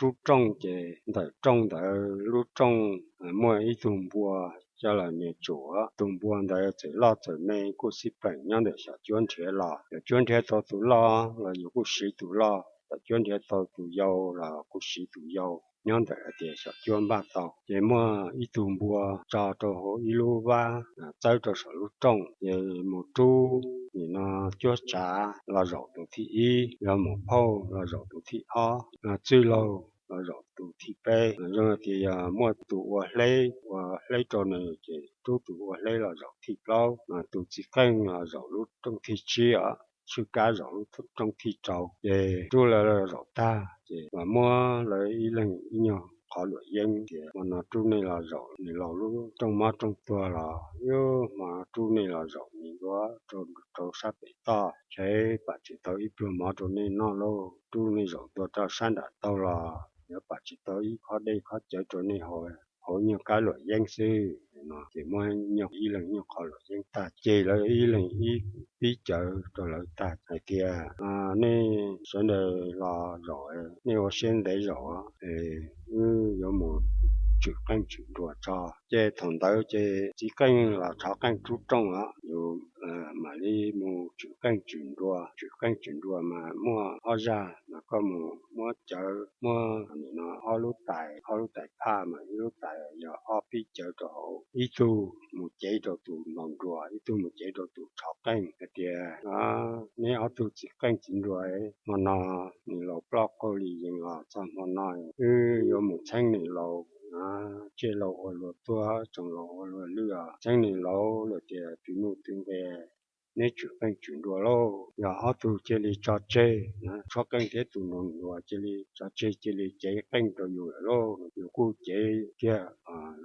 rub rooj ces ntawm rooj ntawd lub rooj muaj ib tug npua coj los nias tsum. Tus npua ntawd txawm loj txawm me kuj xij peem nyob ntawm xyom cuab nrhiav los. Xyom cuab nrhiav tau tus loj los yus kuj siv tus loj, xyom cuab nrhiav tau tus yau los kuj siv tus yau. Nyob ntawm hais tias xyom cuab npaj tau ces muaj ib tug npua tso rau hauv ib lub vab txawb rau saum lub rooj ces mus rub nim no cuab tsav los zaum tus thib ib, yog mus phauj los zaum tus thib ob, los txwj laug los zaum tus thib peb. Zoo tias yog muaj tus ua hleb, ua hleb rau nws ces rub tus ua hleb los zaum thib plaub, mas tus txiv qeej los zaum lub rooj thib tsib os, tshwj kab zaum lub rooj thib rau. Ces rub lawv los zaum tag ces mas muab lawv ib leeg ib nyuag qhov luam yeeb tias hmo no rub nej los zaum nws laus lub rooj mob rooj tuag los, yog hmo rub nej los zaum nws yuav rau sab pem toj, tshev pam tsis tau ib pluag mov rau nej noj lauj. Rub nej zaum ntua rau sab nram taug los yuav pam tsis tau ib khob dej khob cawv rau nej haus, hauv nyuag kab luam yeeb xwb no. Ces muab nyuag ib leeg nyuag qhov luam yeeb tag ces lawv ib leeg ib pib cawv rau lawv tag hais tias nej sawv daws los zaum, nej ua siab ntev zaum, wb yuav mus tswm qeej tswm nruas tso. Ces thaum ntawd ces txiv qeej los rov qeej rub rooj os, yus mam li mus tswm qeej tswm nruas. Tswm qeej tswm nruas mas muaj ob zaj, mas koj mus muab cawv muab nim no ob lub tais, ob lub tais phaj mas ib lub tais yog ob pib cawv rau hauv, ib tug mus cev rau tus ntaus nruas, ib tug mus cev rau tus rov qeej hais tias neb ob tug txiv qeej txiv nruas, hmo no nws laus ploj qaug li yees los txog hmo no wb yuav mus txheeb nws laus, tsiaj laus ua luag tuag, tsoos laus ua luag lwj os. Txheeb nws laus lawm tias twv nuj twv nqe, neb tswm qeej tswm nruas lauj. Yog ob tug cia li tso tseg, rov qeej thiab tus ntaus nruas cia li tso tseg cia li cev qeej rau yus lawm lauj. Yus kuj cev kiag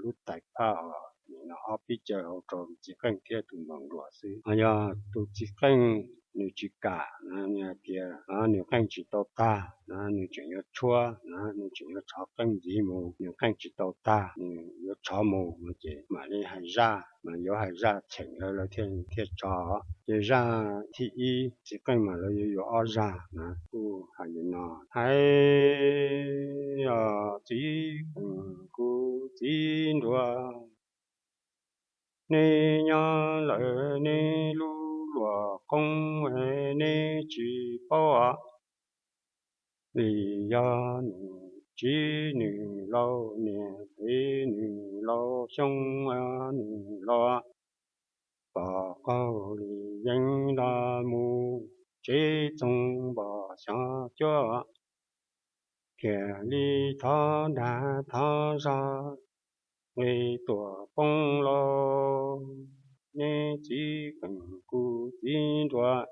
lub tais phaj os, nim no ob pib cawv hauv rau txiv qeej thiab tus ntaus nruas xwb. Ho yog tus txiv qeej nws tsis kam na, nws hais tias nws qeej tsis tau tag na, nws tseem yuav tshuab na, nws tseem yuav rov qeej ntxiv mus, nws qeej tsis tau tag, nws yuav rov mus no ces mam li hais zaj, mas yuav hais zaj cheem lawv, lawv thiaj tso. Ces zaj thib ib txiv qeej mas lawv yuav yuav ob zaj na, kuj hais li no: Hais os txiv qeej kuv txiv nruas, nej nyob lawm nej lub luam qoob nej tsis paub os. Vim yog nws txiv nws laus niam txiv nws laus xyoo nws laus, pom qaug li yeeb los mus tsev txoos npog xyov cuab, thiaj li thov dag thov zog nqis tuam poob lauj. Nej txiv qeej kuv txiv nruas,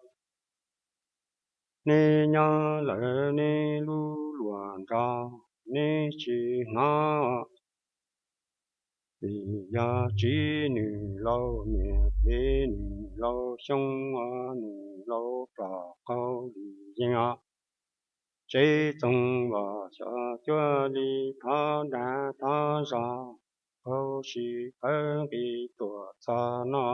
nej nyob lawm nej lub luam nrog nej tsis hnov, vim yog txiv nws laus niam txiv nws laus xyoo nws laus pom qaug li yeeb os, tsev txoos npog xyov cuab li thov dag thov zog, qaug si qawv nqis tuam txog no.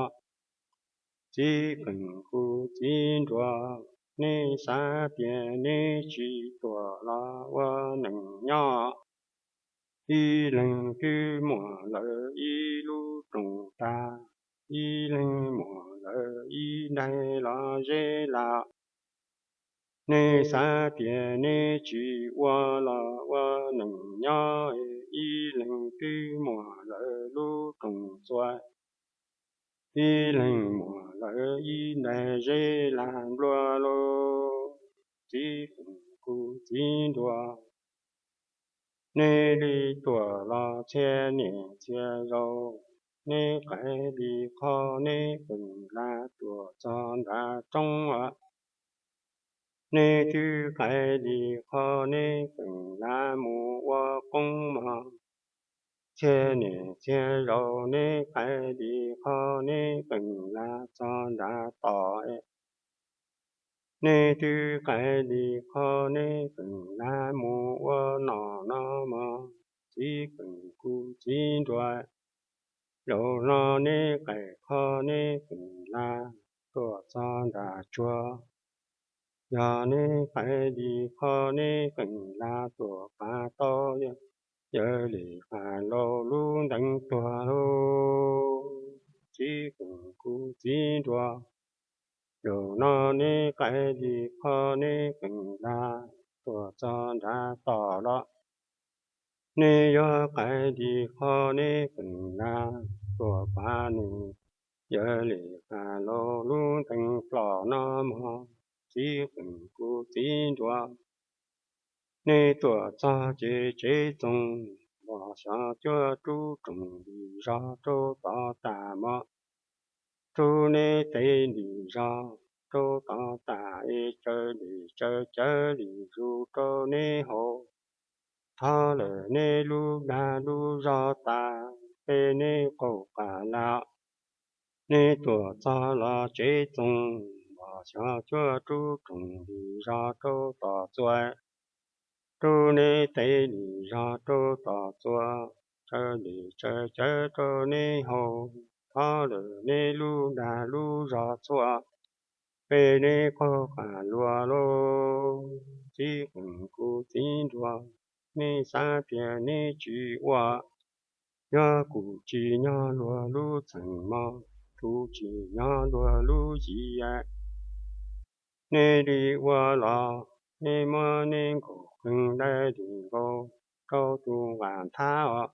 Txiv qeej kuv txiv nruas, nej xav tias nej tsis tuam los ua neej nyob. Ib leeg twb muaj lawm ib lub rooj tag, ib leeg muaj lawm ib daig los zeb lawm. Nej xav tias nej tsis ua los ua neej nyob, ib leeg twb muaj lawm lub rooj txua, ib leeg muaj lawm ib daig zeb lag nplua lauj. Txiv qeej kuv txiv nruas, nej li tuam los txhia niam txhia zaus, nej qais li qho nej qeej lag tuam txog nram roob os. Nej twb qais li qho nej qeej lag mus ua qoob mog. Txhia niam txhia zaus nej qais li qho nej qeej lag txog nram tod. Nej twb qais li qho nej qeej lag mus ua nom no mog. Txiv qeej kuv txiv nruas, zaum no nej qais qho nej qeej lag tuam txog nram tsuag. Yog neb qaij li qhov neb qeej lag tuam pav tau, yawg Lis Qas Laus lub ntees tuag lauj. Txiv Qeej Kuv Txiv Nruas, zaum no neb qaij li qhov neb qeej lag tuam txog nrad tom los, neb yuav qaij li qhov neb qeej lag tuam pav nws, yawg Lis Qas Laus lub ntees plom no mog. Txiv Qeej Kuv Txiv Nruas, neb tuam txog ces tsev txoos, npog xyov cuaj rub roos lis zog rau tom tas mog. Rub neb tes lis zog rau tom tas es tsaws lis tsaws cawv lis zus rau neb haus. Thov lawm neb lub dag lub zog tas, peb neb qaug qas lam, neb tuam txog los tsev txoos, npog xyov cuaj rub roos lis zog rau tom txuas, rub neb tes lis zog rau tom txuas, tsaws lis tsaws cawv rau neb haus. Thov lawm neb lub dag lub zog txhua, peb neb qaug qas luag lauj. Txiv Qeej Kuv Txiv Nruas, neb xav tias neb tsis ua, yog kuv tsis nyob luag lub txheem mog, kuv tsis nyob luag lub yim. Neb li ua los neb muab neb nkaus qeej dai lis nkaus rau tus nqas thab os.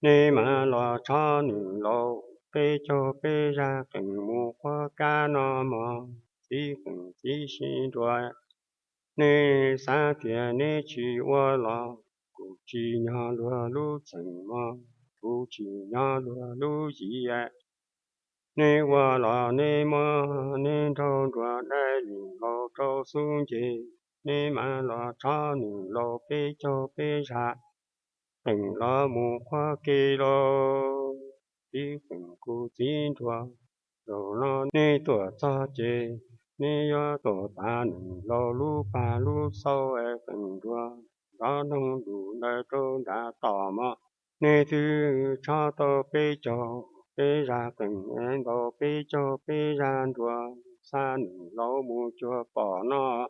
Neb mam los tshob nws laus peb caug peb zaj qeej mus qhuab kab no mog. Txiv Qeej Txiv Sib Nruas, neb xav tias neb tsis ua los, kuv tsis nyob luag lub txheem mog, kuv tsis nyob luag lub yim. Neb ua los neb muab neb nraug nruas dai lis nkaus rau xub nce, neb mam los tshob nws laus peb caug peb zaj qeej los mus qhuab ke lauj. Txiv Qeej Kuv Txiv Nruas, zaum no neb tuam txog ces neb yuav tuam tas nws laus lub pag lub xau es qeej nruas nrov noog lus ntawd rau nram tom mog. Neb twb tshob tau peb caug peb zaj qeej es ntaus peb caug peb zaj nruas xa nws laus mus cuag pom noj.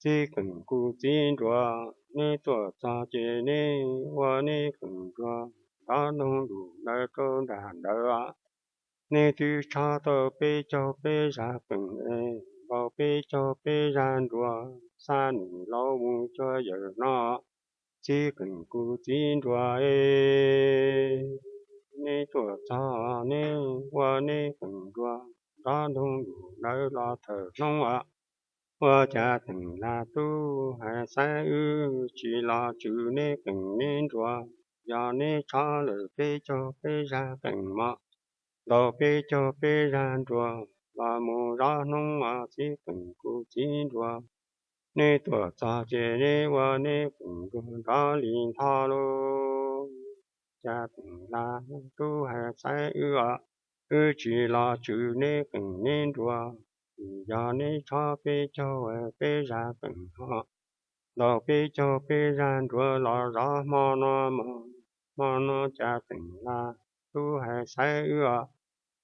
Txiv Qeej Kuv Txiv Nruas, neb tuam txog ces neb ua neb qeej nruas nrov noog lus ntawd rau nram ntawd. Neb twb tshob tau peb caug peb zaj qeej es ntaus peb caug peb zaj nruas xa nws laus mus cuag yawm noj. Txiv Qeej Kuv Txiv Nruas es, neb tuam txog neb ua neb qeej nruas nrov noog lus ntawd los thawm hnub as, ua cas Teem Las Tub Hais Xaiv wb tsis los tswv neb qeej neb nruas? Yog neb tshob lawm peb caug peb zaj qeej mog, ntaus peb caug peb zaj nruas los mus zov hnub os. Txiv Qeej Kuv Txiv Nruas, neb tuam txog ces neb ua neb qeej nruas nrov li ntho lauj. Cas Teem Las Tub Hais Xaiv wb os, wb tsis los tswv neb qeej neb nruas. Yog neb tshob peb caug peb zaj qeej ho, ntaus peb caug peb zaj nruas los zov hmo no mog. Hmo no cas Teem Las Tub Hais Xaiv wb os,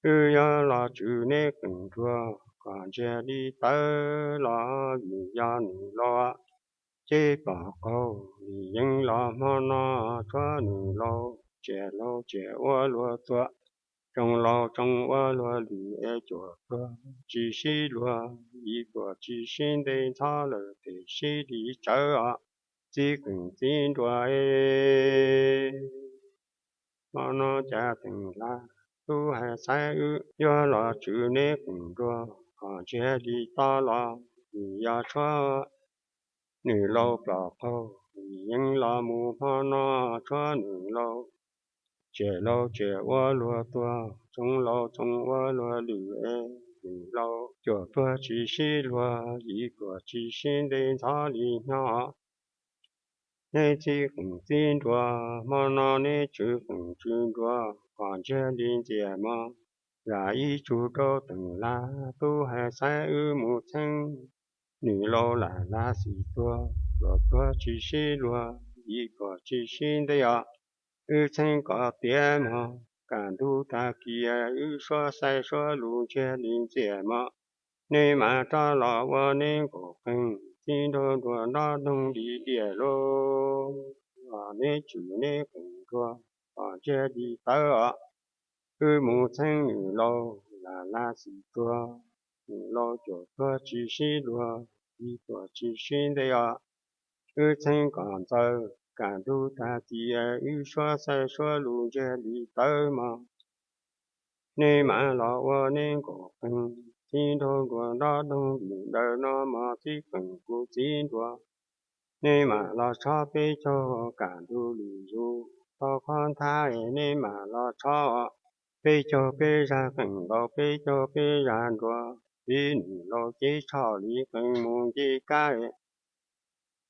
wb yuav los tswv neb qeej nruas kom ntsiag li tawv los vim yog nws laus ceb pom qaug. Vim yeej los hmo no tshuav nws laus, tsiaj laus tsiaj ua luag tuag, tsoos laus tsoos ua luag lwm es cuam tuag tsis sib luag, yim pluag tsis sib nte ntxhov lawm tes sib li tsawv os. Txiv Qeej Txiv Nruas es, hmo no cas Teem Las Tub Hais Xaiv wb yuav los tswv neb qeej nruas kom ntsiag li to los vim yog tshuav nws laus pom qaug. Vim yeej los mus hmo no tshuav nws laus, tsiaj laus tsiaj ua luag tuag, tsoos laus tsoos ua luag lwm es nws laus cuam tuag tsis sib luag, yim pluag tsis sib nte ntxhov li nyob. Neb Txiv Qeej Txiv Nruas, hmo no neb tswv qeej tswv nruas kom ntsiag li ntxias mog. Zam ib tsug rau Teem Las Tub Hais Xaiv wb mus txheeb nws laus lam lav xim tuag, pluag tuag tsis sib luag, yim pluag tsis sib nte os. Wb txheeb kom tiav mog, kaj ntug tag kis wb suab xaiv suab lus ntsiag li ntxias mog. Nej mam rov los ua neb nkaus qeej, txib nraug nruas nrob doog li diam lauj. Neb tswm neb qeej nruas, kom ntsiag li tawv os. Wb mus txheeb nws laus, lam lam xim tuag, nws laus cuam tuag tsis sib luag, txiv tuam tsis sib nte os. Wb txheeb kom ntxaws, kam ntug tag kis wb suab xaij suab lus ntsiag li tawv mog. Nej mam los ua neb nkaus qeej, txib nraug nruas nrob doog li ntawm no mog, txib qeej kuv txib nruas. Nej mam los tshob peb caug, kam ntug lwm zus tau qhov nthab, nej mam los tshob peb caug peb zag qeej nkaus, peb caug peb zag nruas, txiv nws laus cev tsho li qeej mus nce kab.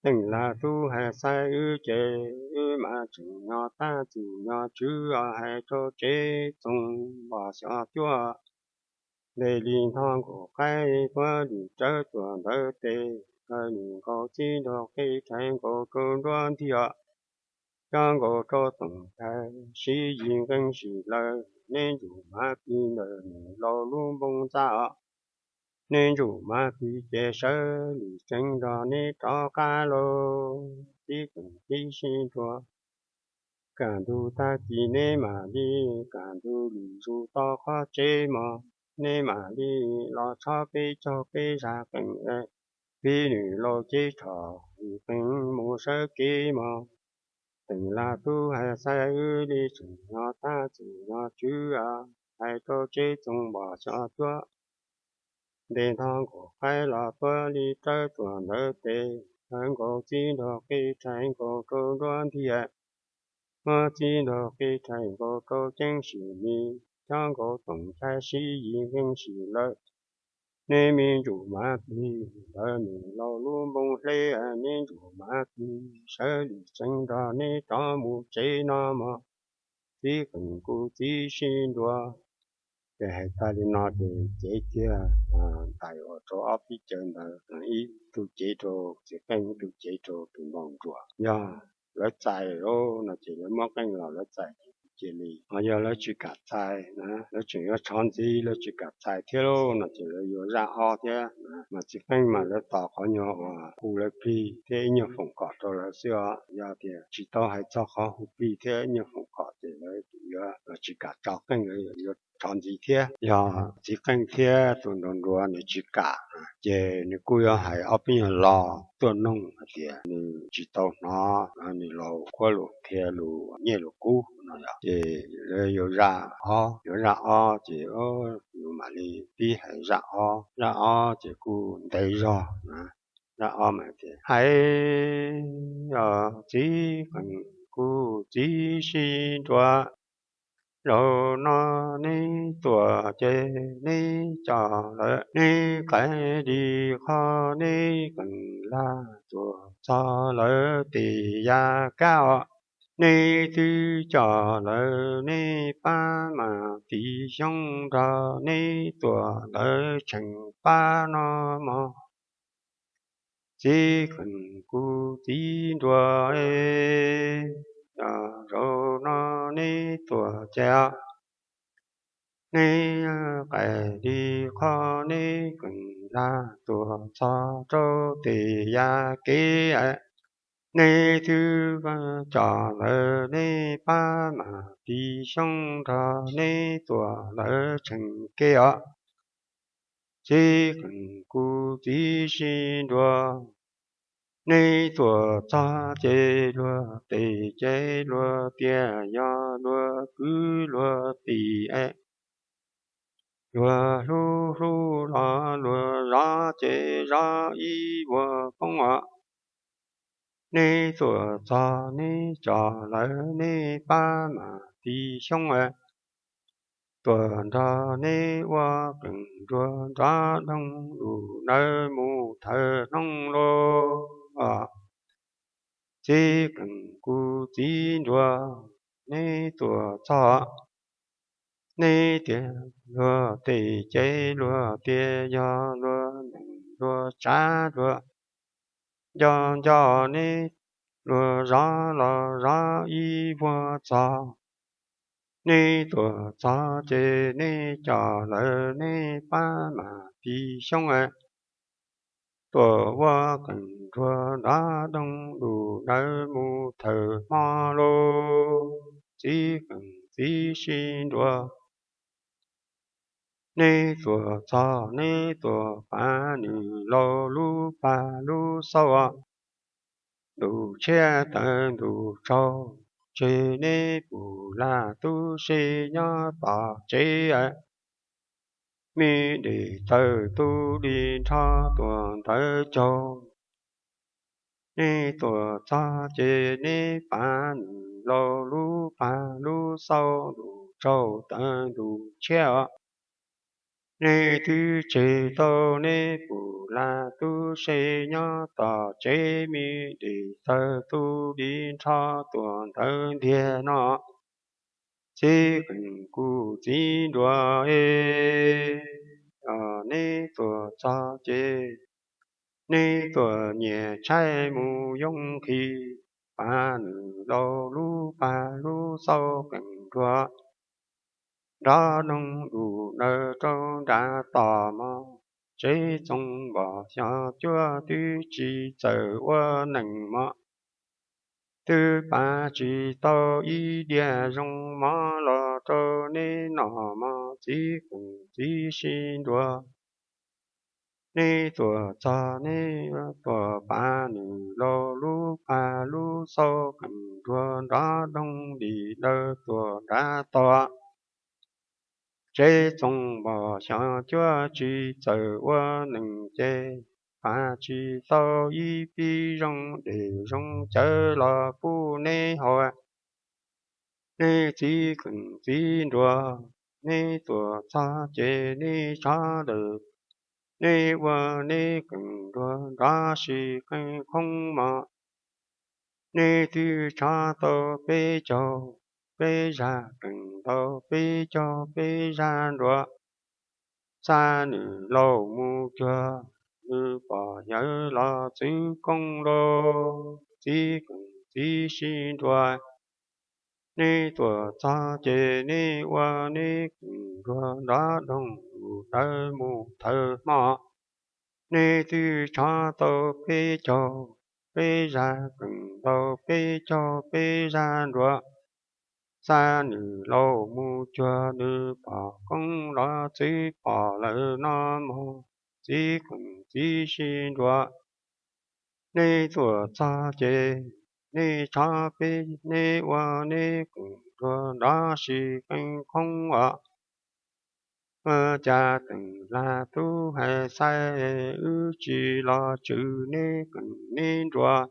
Teej Lag Tub hais xav wb ces, wb mam tseem nyob tab txwm nyob tswv os, hais rau tsev txoos npog xyov cuab. Nte li ntho nkaus qaib puab li rawv tuam ntawd tes, nkaus txib nraug qi rhais nkaus rau nruab ntiag, coj nkaus rau toom thais sib yig nqeeb sim lawm, neb ntsuj mav tis ntawm nws laus lub npoo ntxa os. Neb ntsuj mav tis ces sawv lwm tseev nrog neb rov qab lauj, txib qeej txib sib nruas. Kam ntug tag kis neb mam li, kam ntug lwm zus tau qhov tsev mog, neb mam li los tshob peb caug peb zag qeej, txiv nws laus cev tsho li qeej mus sawv kev mog. Teej Lag Tub hais xav wb li tseem nyob tab txwm nyob tswv os, hais rau tsev txoos npog xyov cuab. Nte ntho nkaus qaib los puab li rawv tuam ntawd tes, nkaus txib nraug qi rhais nkaus rau nruab ntiag, muab txib nraug qi rhais nkaus rau ceeb sim mis, coj nkaus toom thais sib yig nqeeb sim lawm. Neb me ntsuj mav tis ntawm nws laus lub npoo hleb, neb ntsuj mav tis sawv lwm tseev nrog neb rov mus tsev no mog, txib qeej kuv txib sib nruas. Ces hais tag li no ces cev kiag ntais ua rau ob peb caug ntawd, ib tug cev rau txiv qeej, ib tug cev rau tus npog nruas. Yog lawv txais lauj no ces lawv muab qeej los lawv txais ces cia li, ho yog lawv tsis kam txais na, lawv tseem yuav tshov ntxiv lawv tsis kam txais thiab lauj no ces lawv yuav zaj ob thiab. Mas txiv qeej mas lawv tos qhov nyuag uas hu lawv plig thiab ib nyuag foom kom rau lawv xwb os. Yog tias tsis tau hais txog qhov hu plig thiab ib nyuag foom kom ces lawv yuav tsis kam tso qeej, lawv yuav tshov ntxiv thiab. Yog txiv qeej thiab tus nruas nruas nws tsis kam ces nws kuj yuav hais ob peb nyuag lo tuaj noog hais tias nws tsis tau hnov nws laus qhuab lus qhia lus nyiaj lus kub no yog ces lawv yuav zaj ob, yuav zaj ob ces yus mam li pib hais zaj ob. Zaj ob ces kuj ntev zog na. Zaj ob mas tias hais, txiv qeej kuv txib sib nruas, zaum no neb tuam ces neb coj lawm, neb qais li qhov neb qeej lag tuam txog lawv tes ya kab os. Neb twb coj lawv neb pab mas tiv xyoob nrog neb tuam lawv tseem pab no mog. Txiv qeej kuv txib nruas, zaum no neb tuam ces neb qais li qhov neb qeej lag tuam txog rau tes ya kev. Neb twb coj lawv neb pab mas tiv xyoob nrog neb tuam lawv tseem kev os. Txiv qeej kuv txib sib nruas, neb tuam txog ces luag tes ces luag tias yog luag kwv luag tij es luag hlub hlub los luag zov ces zov ib vuag poob os. Neb tuam txog neb coj lawv neb pab mas tiv xyoob es tuam nrog neb ua qeej nruas nrov doog lus nawb mus thawm hnub lauj. Txiv qeej kuv txib nruas, neb tuam txog neb tias luag tes ces luag tias yog luag nees luag tsav luag nco nco neb, luag zov los zov ib vuag txog. Neb tuaj txog ces neb coj lawv neb pab mam tiv xyoob, tuaj ua qeej nruas nrov doog dum ntawd mus thawm hmo lauj, txiv qeej txiv sib nruas. Neb tuaj txog neb tuaj pav nws laus lub pag lub xauj, ntuj tshiab tawv ntuj tsaug, tseg neb pum laj tub se nyob tom tsev, me dej tawg tu li nrho tuaj ntawd caug. Neb tuaj txog ces neb pav nws laus lub pag lub xauj, ntuj tsaug tawv ntuj tshiab os, neb twb tseg tau neb pum laj tub se nyob tom tsev, me dej tawg tu li nrho tuaj ntawd ntiag no, txiv qeej kuj txiv nruas es. Neb tuaj txog ces neb tuaj nyiag tshaib mus yoov nqhis, pav nws laus lub pag lub xauj qeej nruas nrov doog dum ntawd rau nram tom mos, tsev txoos npom xyov cuab twb tsis txawm ua neej mos, twb pav tsis tau ib diav zoo mov los rau neb noj mos, txiv qeej txiv sib nruas. Neb tuaj txog neb tuaj pav nws laus lub pag lub xauj qeej nruas nrov doog li ntawd tuaj nram tom, tsev txoos npom xyov cuab tsis txawm ua neej ces, pav tsis tau ib pib zoo dej zoo cawv los pub neb haus, neb txiv qeej txiv nruas. Neb tuaj txog ces neb tshov lawm, neb ua neb qeej nruas nrov si qeej qhoob mos, neb twb tshov tau peb caug peb zaj qeej ntau, peb caug peb zaj nruas, xa nws laus mus cuag, nws pom yawg los txwv koob lauj, txiv qeej txiv sib nruas. Neb tuaj txog ces neb ua neb qeej nruas nrov doog dum ntawd mus thawm hmo, neb twb tshov tau peb caug peb zaj qeej ntau, peb caug peb zaj nruas, xa nws laus mus cuag, nws pom koob los txwv pom lawm no mog, txiv qeej txiv sib nruas. Neb tuaj txog ces neb tshov peb, neb ua neb qeej nruas nrov si qeej qhoob os, ua cas teem lag tub hais xaib, wb tsis los tswv neb qeej neb nruas.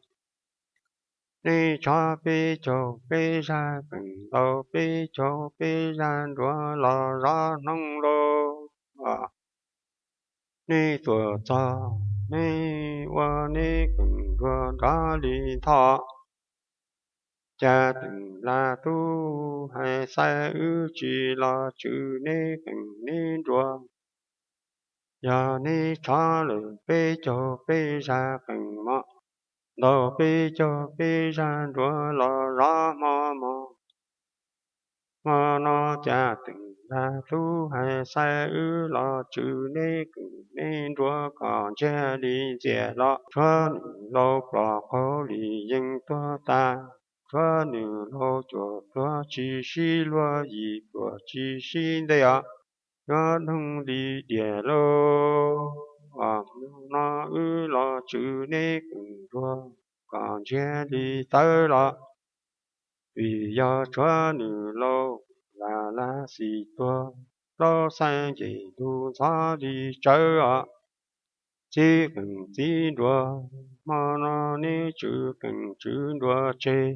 Neb tshov peb caug peb zaj qeej ntau, peb caug peb zaj nruas los zov hnoob lauj. Neb tuaj txog, neb ua neb qeej nruas nrov li ntho, cas teem lag tub hais xaib, wb tsis los tswv neb qeej neb nruas. Yog neb tshov lawm peb caug peb zaj qeej mos, ntau peb caug peb zaj nruas los zov hmo mos, hmo no cas teem lag tub hais xaib, wb los tswv neb qeej neb nruas kom ntsiag li ntxias los. Tshuav nws laus plom qaug li yeej tuag tas, tshuav nws laus cuam pluag tsis sib luag, yim pluag tsis sib ntej os, yuav doog li diam lauj. Hmo no wb los tswv neb qeej nruas kom ntsiag li tawv los, vim yog tshuav nws laus lam lam xis tuag, plaub xeeb nce ntug ntxhov li tsawv os. Txiv qeej txiv nruas, hmo no neb tswv qeej tswv nruas tseg,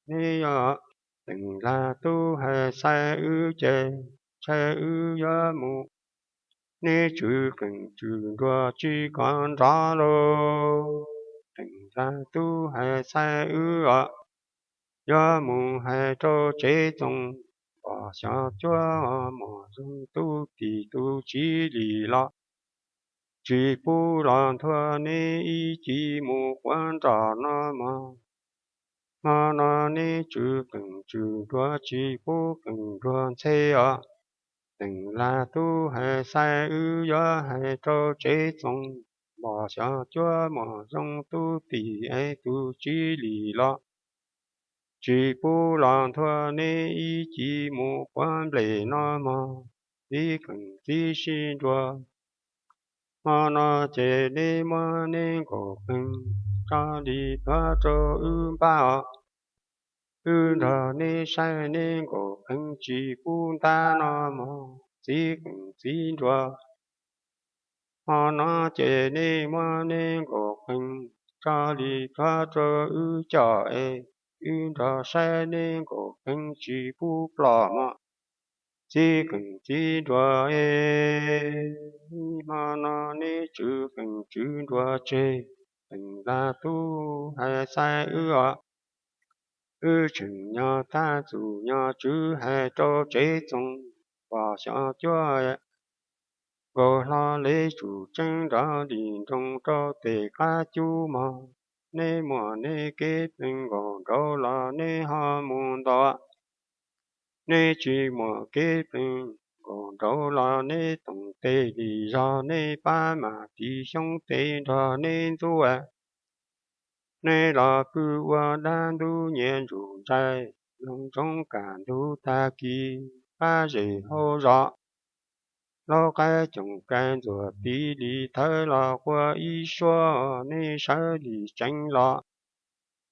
neb yog teem lag tub hais xaib wb ces, ntshai wb yuav mus, neb tswv qeej tswv nruas tsis kom nrov lauj. Teem lag tub hais xaib wb os, yuav mus hais rau tsev txoos, pom xyov cuab muaj zoo tub tim tub tsis li los, tsis pub los nthua neb ib ci mus quav nroj no mog. Hmo no neb tswv qeej tswv nruas tsis pub qeej nruas ntxhe os. Teem Lag Tub hais xaiv wb yuav hais rau Tsev Txoos, Npos Xyov Cuab Muas Zoo Tub Tim es tus tsib lim los tsis pub los nthua neb ib ci mus quav nplej no mog, txiv qeej txiv sib nruas. Hmo no ces neb muab neb nkaus qeej tso li tuav rau wb npaj os. Wb nrog neb saib neb nkaus qeej tsis pub ntab no mog, txiv qeej txiv nruas. Hmo no ces neb muab neb nkaus qeej tso li tuav rau wb coj es wb nrog saib neb nkaus qeej tsis pub ploj mog, txiv qeej txiv nruas es. Hmo no neb tswv qeej tswv nruas tseg, Teem Lag Tub hais xaiv wb os. Wb tseem nyob tab txuj nyob tswv hais rau Tsev Txoos, Npos Xyov Cuab Nkaus Hlo Lev Tsum Tseeb nrov li nroos rau tej qab cub mog. Neb muaj neb kev plees nkaus nraud los neb ho mus ntaus, neb tsis muaj kev plees nkaus nraud los neb toom tes li zog, neb pab mam tiv xyoob tes nrog neb ntxub. Neb los pw ua dab ntub nyias ntsuj ntsais, zoo zoo kam ntug tag kis qab zes hauv zos. Laub qaib coom kais ntxuag tiv li thawb los qua ib suab, neb sawv li tseev los.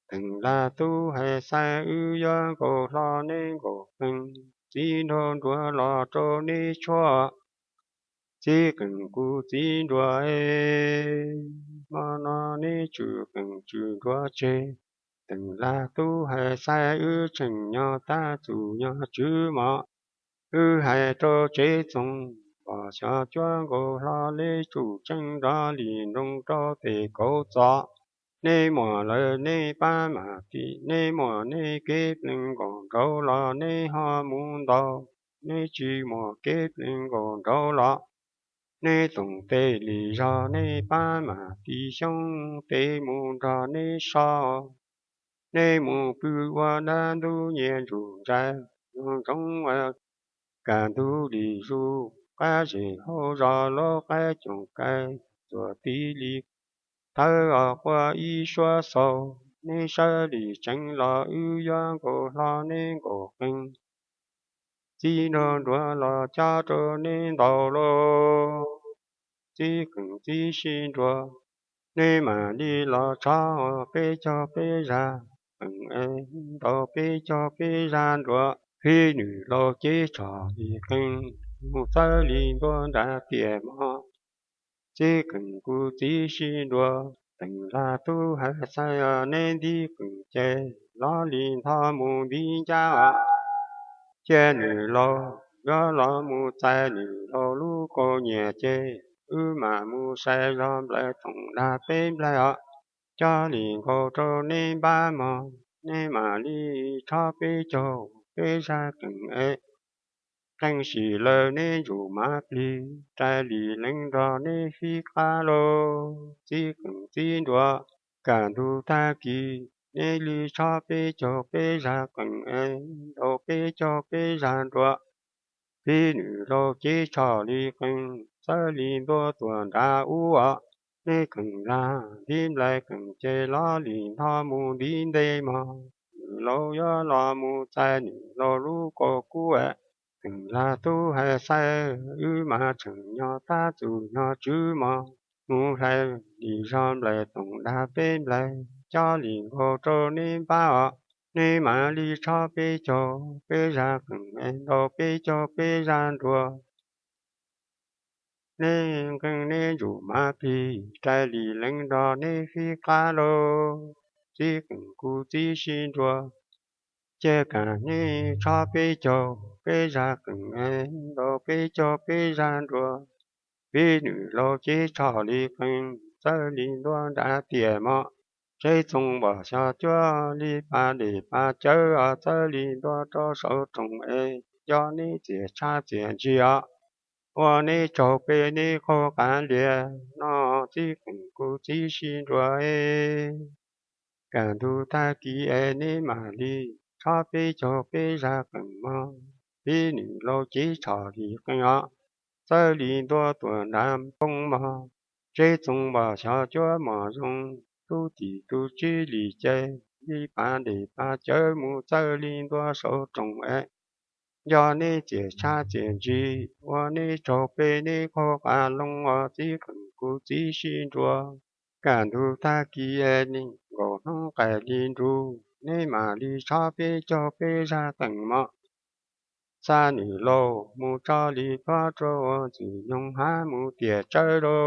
Teem Lag Tub hais xaiv wb yuav nkaus hlo neb nkaus qeej, txiv nraug nruas los rau neb tshuab, txiv qeej kuv txiv nruas es. Hmo no neb tswv qeej tswv nruas tseg, Teem Lag Tub hais xaiv wb tseem nyob tab txuj nyob tswv mog. Wb hais rau Tsev Txoos, Npos Xyov Cuab Nkaus Hlo Lev Tsum Tseeb nrov li nroos rau tej kauv txos. Neb muaj lawm neb pab mam tiv, neb muaj neb kev plees nkaus nraud los neb ho mus ntaus, neb tsis muaj kev plees nkaus nraud los neb toom tes li zog, neb pab mam tiv xyoob tes mus nrog neb so. Neb mus pw ua dab ntub nyias ntsuj ntsais, zoo zoo kam ntug li zus qab zes hauv zos, laub qaib coom kais ntxuag tiv li thawb os qua ib suab xaus, neb sawv li tseev los wb yuav nkaus hlo neb nkaus qeej, txiv nraug nruas los cob rau neb ntaus lauj, txiv qeej txiv sib nruas. Neb mam li los tshob peb caug peb zag qeej es ntaus peb caug peb zag nruas, phib nws laus cev tsho li qeej mus txawb li ntua nram tiaj mog, txiv qeej kuv txiv sib nruas. Teem Lag Tub hais xaiv neb ntiv qeej ces lov li ntho mus ntiv ncab os. Cia nws laus yuav los mus txais nws laus lub kaus nyiam ces wb mam mus sai zog nplaim toom dag peb nplaig os. Coj li nkaus rau neb npab mog, neb mam li tshob peb caug peb zag qeej es. Qeej sim lawm neb ntsuj mav plig, rais li lees nrog neb fib qab lauj, txiv qeej txiv nruas. Kam ntug tag kis neb li tshob peb caug peb zag qeej es ntaus peb caug peb zag nruas, phib nws laus cev tsho li qeej txawb li ntua tuaj nram ub os. Neb qeej lag ntiv nplaim qeej ces lov li ntho mus ntiv ntej mog, nws laus yuav los mus txais nws laus lub kaus kub. Teem Lag Tub hais xaiv wb mas tseem nyob tab txuj nyob tswv mog, mus hlais li zog nplaim toom dag peb nplaig, coj li nkaus rau neb npab os. Neb mam li tshob peb caug peb zag qeej es ntaus peb caug peb zag nruas, neb nqeej neb ntsuj mav plig, rais li lees nrog neb fib qab lauj, txiv qeej kuv txiv sib nruas. Cia kam neb tshob peb caug peb zag qeej es ntaus peb caug peb zag nruas, phib nws laus cev tsho li qeej txawb li ntua nram tiaj mog. Tsev Txoos Npos Xyov Cuab li pas dej pas cawv os, txawb li ntua rau saum rooj es nco neb txias tshab txias ntsis os, ua neb tsaug peb neb qaug qav lias no, txiv qeej kuv txiv sib nruas es. Kaj ntug tag kis es neb mam li tshob peb caug peb zaj qees mog, peb nws laus cev tshom li qees os. Txawj li ntua tuam nram poob mog, tseb txoos npom xyov cuab mom zoo, tub tim tus tsib li ces li pas ntes pas cawv mus txawj li ntua saum rooj es nco neb txias tshab txias ntsis, ua neb tsaug peb neb qaug qa loo os txiv qees kuv txiv sib nrua. Kaj ntug tag kis es nees nkaum hnub qaij li nrus, neb mam li tshob peb caug peb zaj qees mog. Xa nws laus mus tso li phob rau ua ntxwg nyoog hab mus tiam tsawb rau.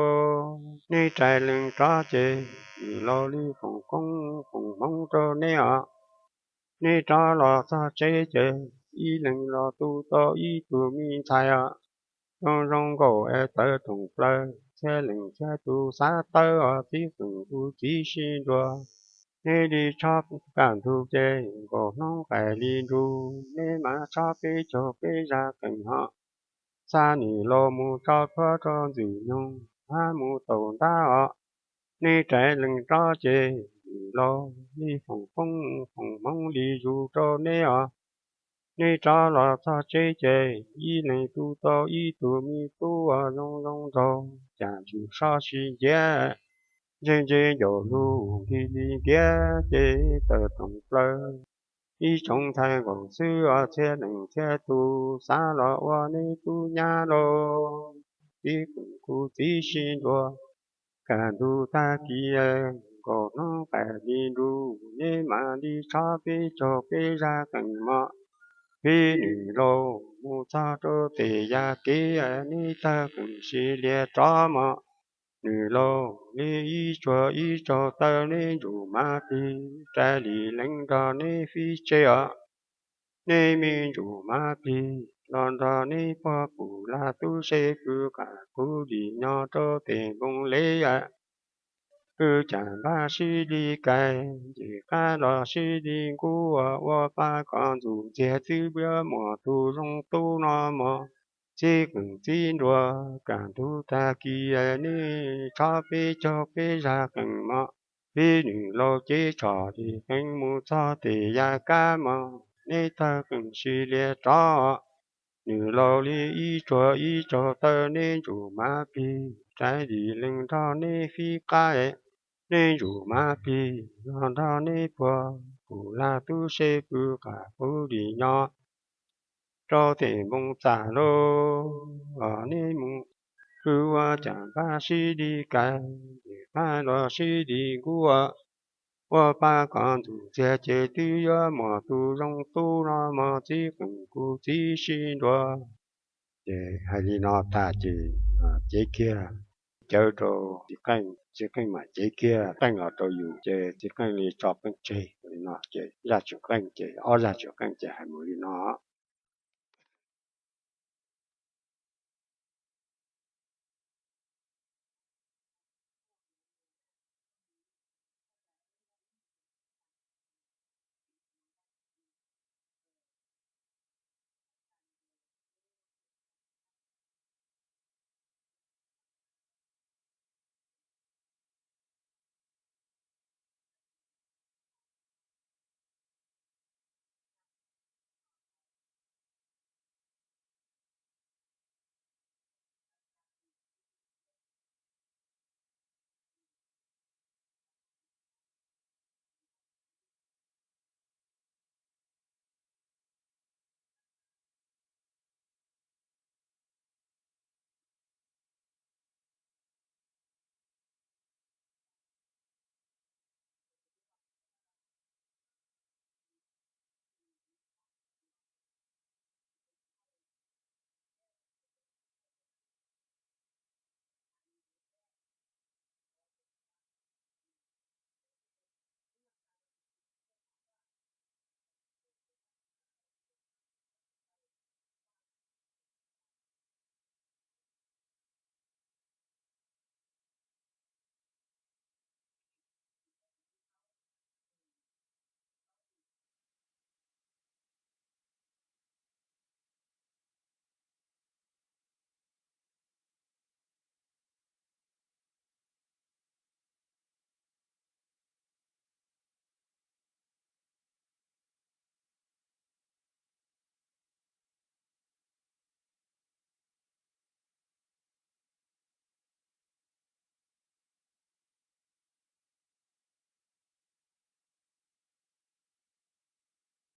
Neb rais lees rov ces nws laus li foom koob foom hmoov rau neb os. Neb rov los txog tsev ces ib leeg los tu tau ib tug me ntxhais os. Zoo zoo nkaus es tawv rooj plaws, txhiab leej txhiab tus xav tawb os txiv qees kuv txiv sib nrua. Neb li tshob kaj ntug ces nkaum hnub qaij li nrus, neb mam tshob peb caug peb zaj qees hos. Xa nws laus mus tso phuab rau ntxwg nyoog hab mus taus ntab os. Neb rais lees rov ces nws laus li foom koob foom hmoov li zus rau neb os. Neb rov los txog tsev ces ib leeg tu tau ib tug me tub uas zoo zoo nraug, cas ntswg so si nciab, ntse ntse ncaus lug nqig li ntiab ces tawm rooj plaws. Ib tsoom ntxhais nkaus xwb os txhiab leej txhiab tus xav los ua neb tub nyab lauj, txiv qees kuv txiv sib nrua. Kaj ntug tag kis nkaum hnub qaij li nrus, neb mam li tshob peb caug peb zaj qees mog. Peb nws laus mus txog rau tes yaj kev, neb tawg qees sib lias rov mog. Nws laus li ib tsuag ib tsaug taw neb ntsuj mav plig, rais li lees nrog neb fib tseg os. Neb me ntsuj mav plig los nrog neb puag pum laj tub se pw qab qub dim nyo rau tes npoo lev. Pw cas npaj sib li kais, nce qab los sib li nkuj, ua pa kom ntxuj ntxiag twb yuav muaj tus zoo tub no mog. Txiv qees txiv nruas, kaj ntug tag kis neb tshob peb caug peb zaj qees mog. Peb nws laus cev tshom li qees mus txog tes yaj kab mog, neb tawg qees sib lias rov. Nws laus li ib tsuag ib tsaug taw neb ntsuj mav plig, rais li lees nrog neb fib qab. Neb ntsuj mav plig los nrog neb puag pum laj tub se pw qab qub dim nyo rau tes npoo txaj lauj. Neb mus pw ua cas npaj sib li kais, nce qab los sib li nkuj, ua pa kom ntxuj ntxiag ces twb yuav muaj tus zoo tub no mog, txiv qees kuv txiv sib nruas. Ces hais li no tag ces cev kiag cawv rau txiv qeej, txiv qeej mam cev kiag qeej los rau yus ces txiv qeej li tso qeej tseg li no ces zaj tseem qeej ces ob zaj tseem qeej ces hais mus li no.